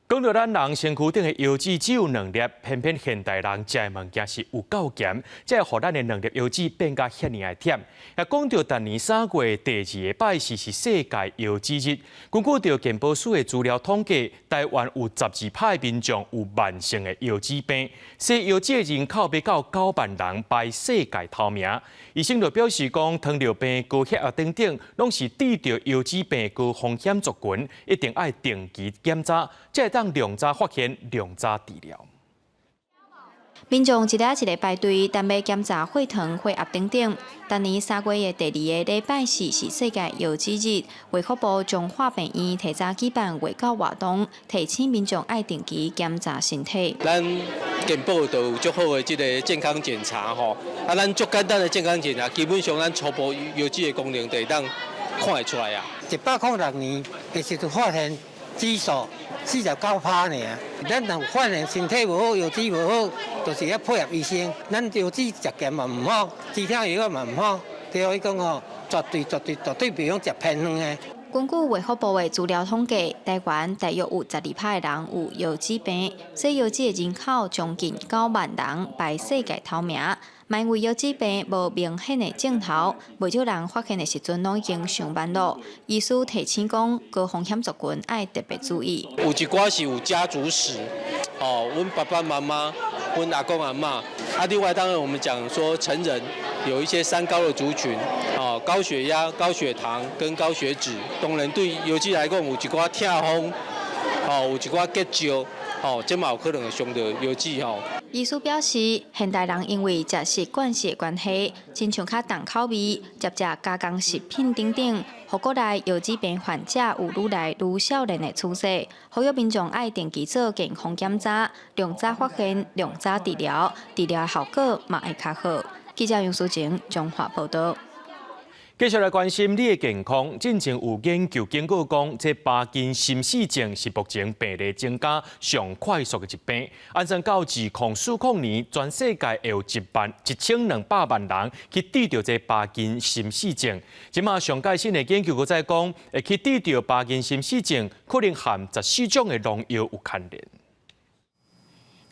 講著咱人身軀頂的油脂只有兩粒，偏偏現代人食的物件是有夠鹹，才會予咱的兩粒油脂變甲遐爾仔忝。也講著逐年3月第二个拜四是世界油脂日。根據著健保署的資料統計，台灣有12%的民眾有慢性的腰子病，洗腰子的人口欲到9萬人，排世界頭名。醫生就表示講，糖尿病、高血壓等等，攏是得著腰子病高風險族群，一定愛定期檢查，才會當量早發現、量早治療。民眾一个一个排隊，等欲檢查血糖、血壓等等。逐年3月的第二个禮拜四是世界腰子日，衛福部彰化病院提早舉辦衛教活動，提醒民眾愛定期檢查身體。咱健保就有足好的這个健康檢查吼，啊，咱足簡單的健康檢查，基本上咱初步腰子的功能就會當看會出來啊。106年的時陣發現。指數49%爾。咱若有發現身體無好、腰子無好，就是要配合醫生。咱腰子食鹹嘛毋好，止痛藥嘛毋好，對伊講吼，絕對絕對絕對袂用食偏方的。根據衛福部的資料統計，台灣大約有12%的人有腰子病，所以腰子的人口將近9萬人，排世界頭名。因為腰子病無明顯的症頭，袂少人發現的時陣攏已經傷晚咯。醫師提醒講，高風險族群愛特別注意。有一寡是有家族史，哦，阮爸爸媽媽、阮阿公阿嬤。啊，另外當然我們講說成人有一些三高的族群，哦，高血壓、高血糖跟高血脂，當然對腰子來講有一寡痛風，哦，有一寡結石，哦，這嘛有可能會傷著腰子吼。醫師表示，現代人因為食習慣性的關係，親像較重口味，捷食加工食品等等，予國內腰子病患者有愈來愈少年的趨勢。呼籲民眾愛定期做健康檢查，量早發現，量早治療，治療效果嘛會較好。記者楊淑晴，彰化報道。繼續來關心你的健康。進前有研究警告講，這巴金森氏症是目前病例增加上快速的疾病。按算到2040年，全世界會有1.12萬人去得著這巴金森氏症。這馬上蓋新的研究閣再講，會去得著巴金森氏症，可能和14種的農藥有牽連。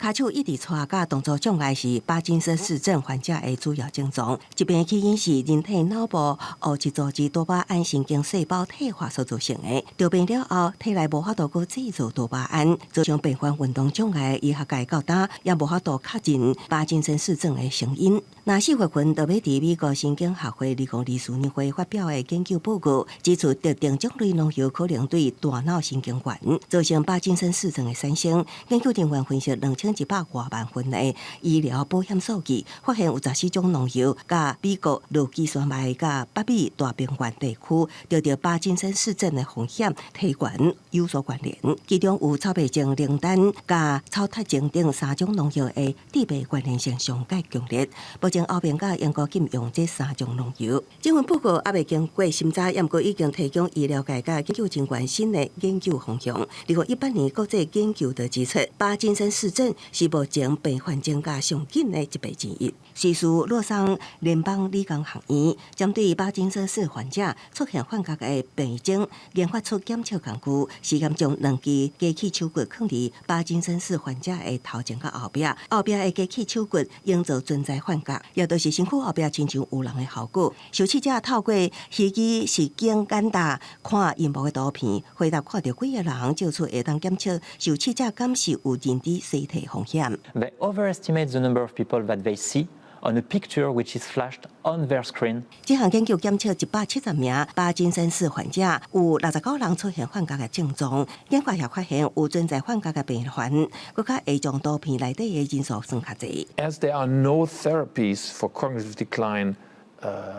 跤手一直掣佮動作障礙是巴金森氏症患者的主要症狀。疾病起因是人體腦部黑質組織多巴胺神經細胞退化所造成的。得病了後，體內無法度閣製造多巴胺，造成病患運動障礙。醫學界到今也無法度確認巴金森氏症的成因。那4月份特別佇美國神經學會2024年會發表的研究報告指出，特定種類農藥可能對大腦神經元造成巴金森氏症的產生。研究人員分析2100外萬份的醫療保險數據，發現有14種農藥，佮美國落基山脈佮北美大平原地區得著巴金森氏症的風險提懸有所關聯。其中有草白淨、靈丹佮草肽精等三種農藥的致病關聯性上蓋強烈。目前歐盟佮英國禁用這三種農藥。這份報告猶未經過審查，毋過已經提供醫療界佮研究人員新的研究方向。2018年國際研究就指出，巴金森氏症是目前病患增加上緊的疾病之一。瑞士洛桑聯邦理工學院針對巴金森氏患者出現幻覺的病徵，研發出檢測工具，試驗將兩支機器手骨囥佇巴金森氏患者的頭前佮後壁，後壁的機器手骨營造存在幻覺，也就是身軀後壁親像有人的效果。受試者透過虛擬實境眼罩看螢幕的圖片，回答看著幾个人，借此會當檢測受試者敢是有認知衰退風險。 They overestimate the number of people that they see on a picture which is flashed on their screen。這項研究檢測170名巴金森氏患者，有69人出現幻覺的症狀。研究也發現有存在幻覺的病患，閣較會將圖片內底的人數算較濟。 As there are no therapies for cognitive decline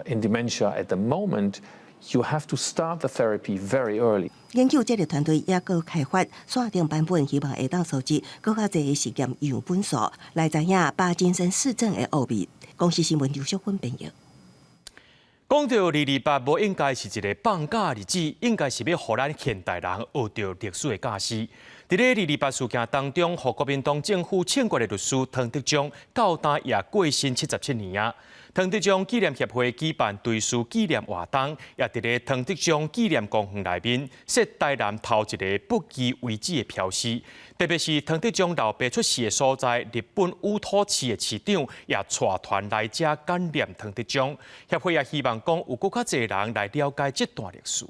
in dementia at the moment, you have to start the therapy very early. 研究這个團隊也閣開發線頂版本，希望會當收集閣較濟實驗樣本數，來知影巴金森氏症的奧秘。公視新聞劉淑芬編譯。講著228，無應該是一个放假日子，應該是欲予咱現代人學著歷史的教示。佇咧二二八事件當中，予國民黨政府槍決的律師湯德章，到今也過身77年啊。湯德章紀念協會舉辦追思紀念活動，也佇咧湯德章紀念公園內面設台南頭一个不羈遺址的標示。特別是湯德章老爸出世的所在，日本宇土市的市長也帶團來遮感念湯德章。協會也希望講有閣較濟人來了解這段歷史。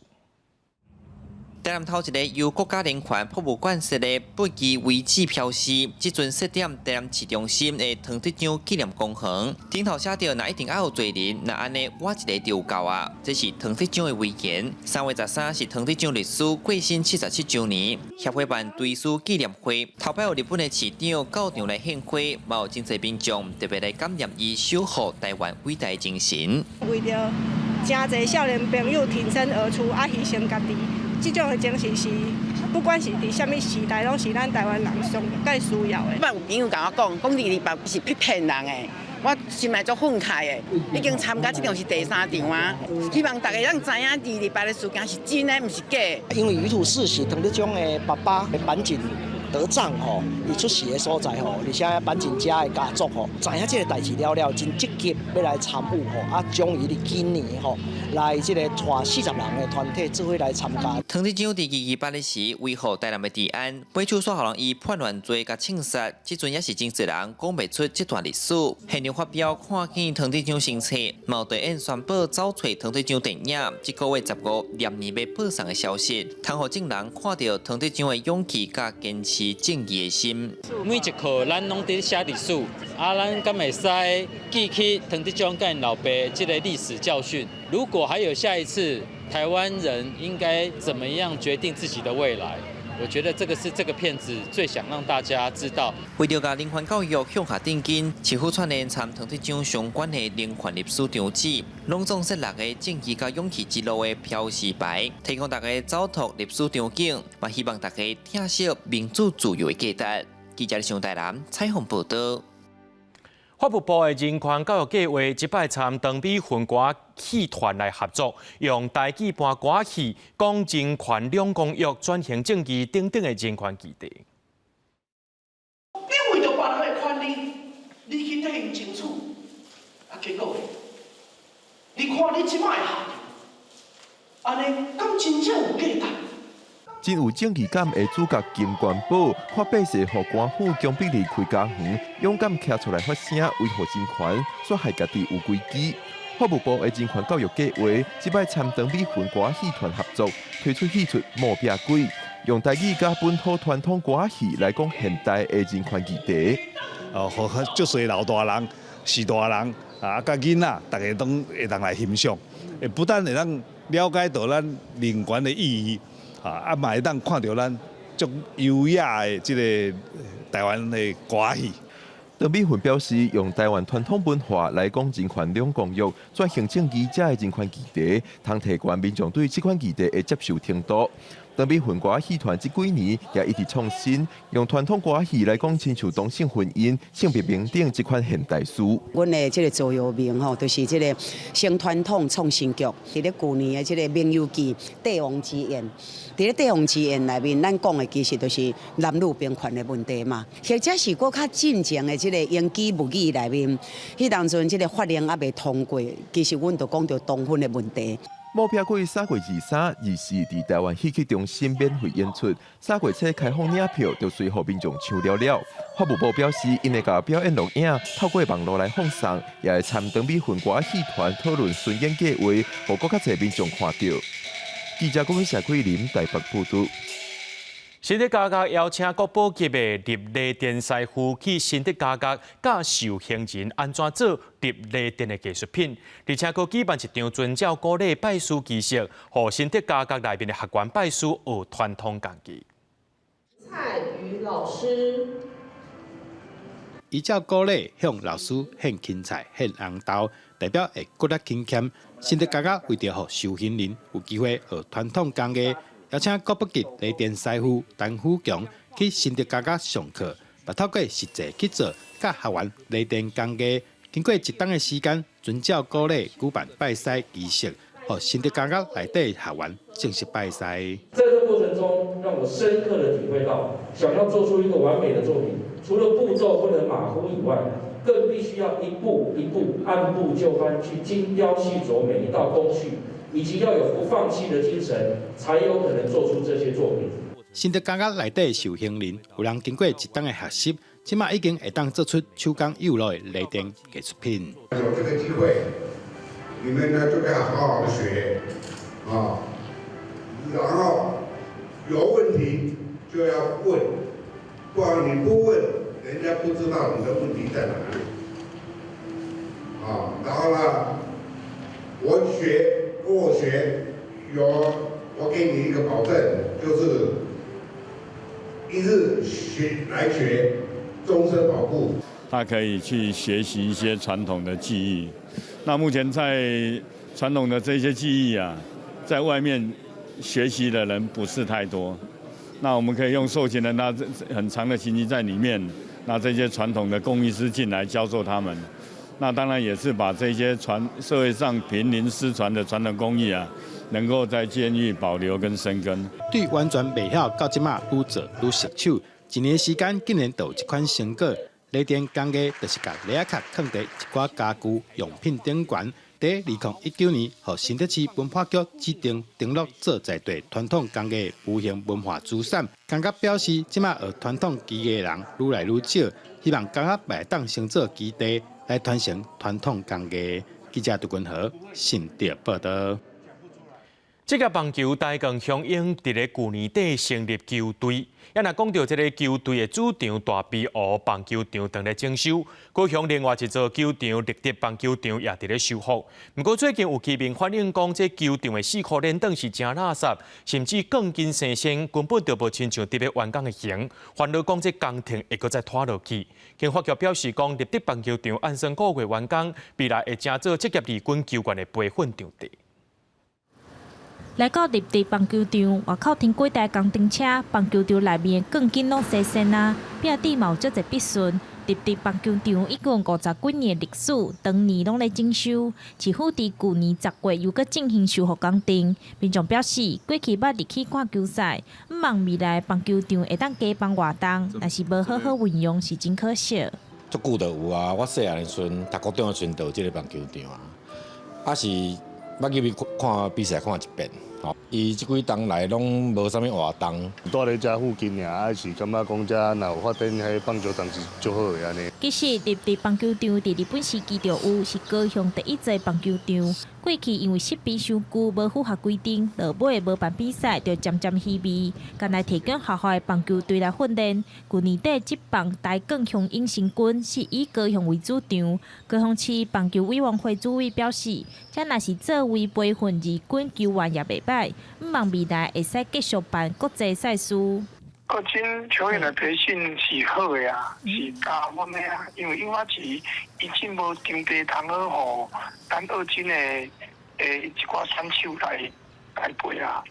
台南頭一个由國家人權博物館設的不羈遺址標示，這陣設佇台南市中心的湯德章紀念公園，頂頭寫著：若一定愛有罪人，若按呢我一个就有夠啊！這是湯德章的遺言。3月13是湯德章律師過身77週年，協會辦追思紀念會，頭擺有日本的市長到場來獻花，嘛有真濟民眾特別來感念伊守護台灣偉大精神。為著誠濟少年朋友挺身而出，啊犧牲家己。這種的精神是不管是佇啥物時代，攏是咱台灣人上蓋需要的。捌有朋友共我講，講二二八是騙騙人的，我心內足憤慨的。已經參加這場是第三場啊，希望大家攏知影二二八的事件是真的，毋是假的。因為魚肚四是唐德宗的爸爸板井德藏吼，伊出世的所在吼，而且板井家的家族吼，知影這個代誌了了，真積極欲來參與吼，啊，終於佇今年吼，來這個帶40人的團體做伙來參加。唐德宗佇二二八的時維護台南的治安，尾手煞予人以叛亂罪共槍殺，這陣也是真濟人講袂出這段歷史。現場發表看見唐德宗身冊，嘛有導演宣布走揣唐德宗電影，這個月15連年欲播送的消息，通予眾人看著唐德宗的勇氣佮堅持正義的心。每一課咱攏佇寫歷史，啊，咱敢會使記起唐德宗佮𪜶老爸這個歷史教訓？如果還有下一次，台灣人應該怎麼樣決定自己的未來？我覺得這個是這個片子最想讓大家知道。為著共人權教育向下進軍，市府串聯參唐德宗相關的人權歷史場景，攏總設六个正義佮勇氣之路的標示牌，提供大家走透歷史場景，嘛希望大家疼惜民主自由的價值。記者上台南採訪報導。法務部的人權教育計劃，這擺參長美雲歌戲團來合作，用台語扮歌戲，講人權兩公約、轉型正義等等的人權議題。你為著別人的權利，你去替𪜶爭取，啊，結果你看你這擺的下場，按呢敢真正有價值？真有正義感的主角金元寶，發伯勢予官府強逼離開家園，勇敢徛出來發聲，維護人權，煞害家己有危機。法務部的人權教育計劃，這擺參長美雲歌戲團合作，推出戲出《無壁鬼》，用台語佮本土傳統歌戲來講現代的人權議題。哦，予足濟老大人、序大人啊，佮囡仔，逐家攏會當來欣賞，不但會當了解到咱人權的意義。啊，嘛會當看著咱足優雅的這個台灣的歌戲。陳美雲表示，用台灣傳統文化來講人權兩公約、轉型正義這的人權議題，通提懸民眾對這款議題的接受程度。長美雲歌戲團這幾年也一直創新，用傳統歌戲來講，親像同性婚姻、性別平等這款現代事。阮的這个座右銘吼，就是這个承傳統創新局。佇咧舊年的這个明幽記帝王之宴，佇咧帝王之宴內面，咱講的其實就是男女平權的問題嘛。或者是閣較進前的這个英語物語內面，彼當陣這个法令猶未通過，其實阮就講著同婚的問題。無壁鬼3月23、24佇台灣戲曲中心免費演出，3月初開放領票，就隨予民眾搶了了。法務部表示，𪜶會共表演錄影，透過網路來放送，也會參長美雲歌戲團討論巡演計劃，予閣較濟民眾看著。記者郭社桂林台北報導。新竹監獄邀請國寶級的入螺鈿師傅去新竹監獄教受刑人按怎做入螺鈿的藝術品，而且閣舉辦一場遵照古禮拜師儀式，予新竹監獄內面的學員拜師學傳統工藝。蔡宇老師，依照古禮向老師獻芹菜、獻紅豆，代表會骨力勤儉。新竹監獄為著予受刑人有機會學傳統工藝。邀請國寶級螺鈿師傅陳富強去新竹監獄上課，嘛透過實際去做，教學員螺鈿工藝。經過一冬的時間，遵照古禮舉辦拜師儀式，予新竹監獄內底學員正式拜師。在這個過程中，讓我深刻的體會到，想要做出一個完美的作品，除了步驟不能馬虎以外，更必須要一步一步按部就班去精雕細琢每一道工序。以及要有不放棄的精神，才有可能做出這些作品。新竹監獄內底受刑人，有人經過一冬的學習，這馬已經會當做出手工幼路的螺鈿藝術品。有這個機會，你們呢就要好好的學啊，然後有問題就要問，不然你不問，人家不知道你的問題在哪裡。啊，然後呢，我學。跟我學，有我給你一個保證，就是一日學來學，終身保固。他可以去學習一些傳統的技藝。那目前在傳統的這些技藝啊，在外面學習的人不是太多。那我們可以用受刑人，他很長的刑期在裡面，那這些傳統的工藝師進來教授他們，那當然也是把這些傳社會上瀕臨失傳的傳統工藝啊，能夠在監獄保留跟生根。對完全袂曉到這馬愈做愈熟手，一年時間竟然就有這款成果。螺鈿工藝就是共螺仔殼囥佇一寡家具用品頂懸。佇2019年，予新竹市文化局指定登錄做在地傳統工藝無形文化資產。工藝表示，這馬學傳統技藝的人愈來愈少，希望工藝會當先做基地來傳承傳統工藝。記者杜君和新竹報導。這個棒球台鋼雄鷹佇咧舊年底成立球隊，啊若講著這个球隊的主場大埤湖棒球場正咧整修，高雄另外一座球場立德棒球場也佇咧修復。毋過最近有居民反映講，這球場的四箍連檔是誠垃圾，甚至鋼筋生鉎，根本就無親像佇咧完工的形。煩惱講這工程會閣再拖落去。經發局表示講，立德棒球場按算五月完工，未來會成做職業二軍球員的培訓場地。來到立德棒球場，外口停幾台工程車，棒球場內面的鋼筋攏生鉎啊，壁頂嘛有足濟筆順。立德棒球場已經50幾年的歷史，當年攏咧整修，市府佇舊年10月又閣進行修復工程。民眾表示，過去捌入去看球賽，向望未來棒球場會當加辦活動，若是無好好運用，是真可惜。足久就有啊，我細漢的時陣，讀高中的時陣就有這个棒球場啊，啊是捌入去看比賽看一遍。吼，伊這幾冬來攏無啥物活動。蹛咧遮附近爾，還是感覺講遮若有發展彼棒球場是足好的按呢。其實立德棒球場佇日本時期就有，是高雄第一座棒球場。過去因為設備傷舊，無符合規定，落尾無辦比賽，就漸漸稀微。干焦提供學校的棒球隊來訓練。舊年底職棒台鋼雄鷹新軍是以高雄為主場。高雄市棒球委員會主委表示，這若是作為培訓二軍球員也袂䆀，向望未來會使繼續辦國際賽事。國軍球員的培訓是好的啊，是加分的啊，因為幼兒時伊真無場地通好，予咱二軍的一寡選手來培啊。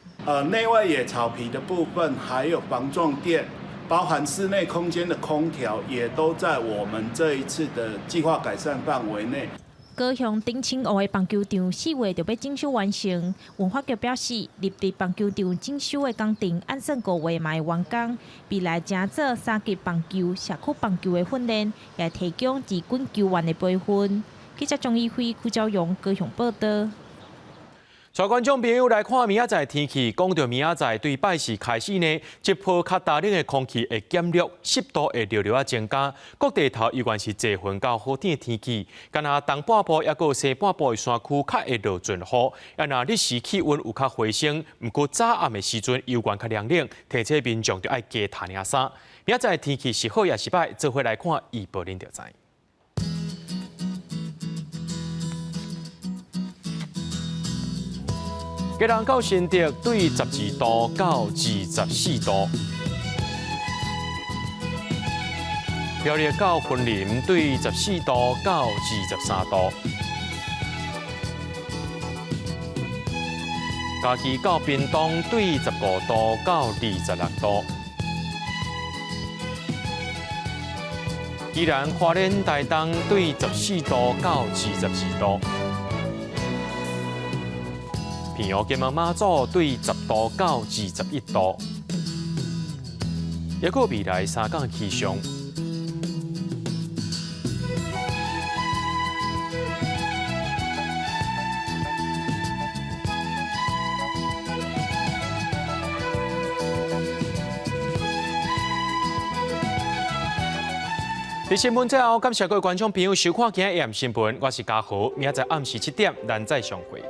內外野草皮的部分，還有防撞墊，包含室內空間的空調，也都在我們這一次的計劃改善範圍內。高雄頂清湖的棒球場4月就欲整修完成。文化局表示，立德棒球場整修的工程按算5月嘛會完工。未來誠做三級棒球、社區棒球的訓練，也提供二軍球員的培訓。記者張怡輝、邱昭勇高雄報導。帶觀眾朋友來看明仔載天氣，講著明仔載對拜四開始呢，這波較乾冷的空氣會減弱，濕度會略略仔增加。各地頭猶原是濟雲到雨天的天氣，敢若東半部抑閣西半部的山區較會落陣雨。啊，若日時氣溫有較回升，毋過早暗的時陣猶原較涼冷，提醒民眾著愛加添領衫。明仔載天氣是好抑是䆀，做伙來看預報恁就知。基隆到新竹對12度到24度，苗栗到雲林對14度到23度，嘉義到屏東對15度到26度，宜蘭花蓮台東對14度到22度。平湖金門馬祖對10度到21度，抑閣未來三工氣象。佇新聞最後，感謝各位觀眾朋友收看今日的新聞，我是嘉豪，明仔載暗時7點，咱再相會。